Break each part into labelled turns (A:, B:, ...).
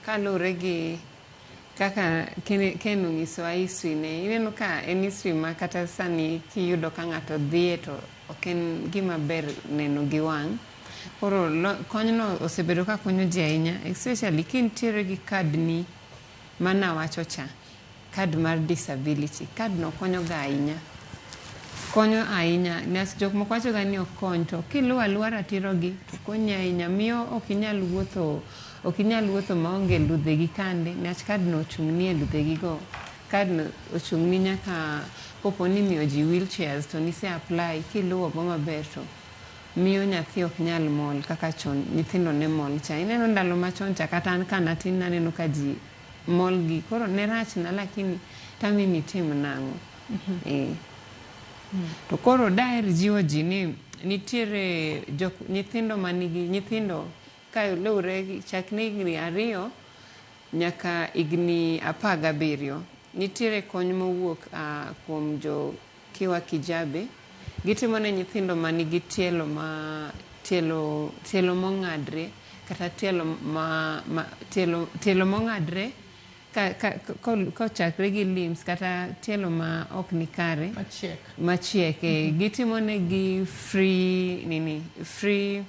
A: kaluwore gi kaka Ken onyisowa history ne, ineno ka en history ma kata sani kiyudo ka ng'ato dhiye to ok en gima ber neno gi wang'. Koro konyno osebedo ka konyo ji ahinya, especially kintiere gi kad ni manawacho cha, kad mar disability. Kad no konyo ga ahinya. Konyo ahinya. Niwach jok moko wacho ga ni ok kony, to kiluwo aluwa ratiro gi to konyi ahinya. Miyo ok inyal wuotho, ok inyal wuotho maonge ludhe gi kande, niwach kad no ochung' ni e ludhe gi go. Kad no ochung' ni nyaka kopo ni imiyo ji wheelchairs to nise apply kiluwo go maber to miyo nyathi ok nyal mol kaka chon nyithindo ne mol cha. Ineno ndalo machon cha, kata an ka natin naneno ka ji mol gi, koro ne rach na, lakini tami ni tim nang'o? Eh. To koro daher jiwo ji ni nitiere jok nyithindo manigi nyithindo ka luwre gi chakne higni 2 nyaka higni 17, nitiere kony mowuok kuom jo Kiwa Kijabe. Gitimo ne nyithindo manigi tielo ma tielo mong'adre kata tielo ma tielo mong'adre ka kochakre gi limbs kata tielo ma ok ni kare.
B: Machiek.
A: Machiek, eh. Gitimo negi free nini, free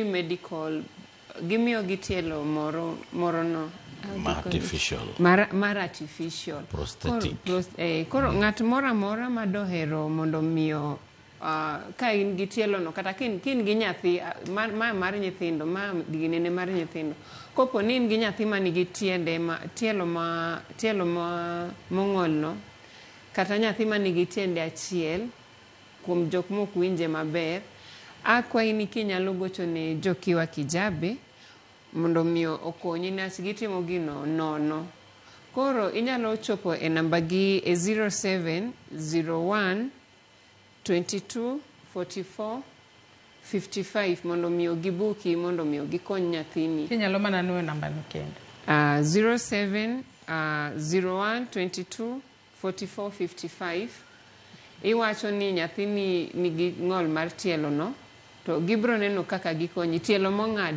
A: medical, gimiyo gi tielo moro moro no. How do you
C: Ma
A: call it?
C: Artificial.
A: Mar artificial.
C: Prosthetic.
A: Koro ng'at moro amora madohero mondo miyo ka in gi tielo no kata ka in gi nyathi mar nyithindo ma ginene mar nyithindo, kopo ni in gi nyathi manigi tiende ma tielo ma tielo ma mong'ol no, kata nyathi manigi tiende achiel, kuom jok mok winje maber, akwayi ni kinyalo gocho ne Jokiwa Kijabe mondo miyo okonyi, niwach gitimo gino nono. Koro inyalo chopo e namba gi e 0701 22 44 55 mondo miyo gibuki mondo miyo gikony nyathini.
B: Kinyalo mana nuoyo namba no kendo.
A: 07 01 22 44 55. Iwacho ni nyathini nigi ng'ol mar tielo no, to gibro neno kaka gikonyi tielo mong'ad.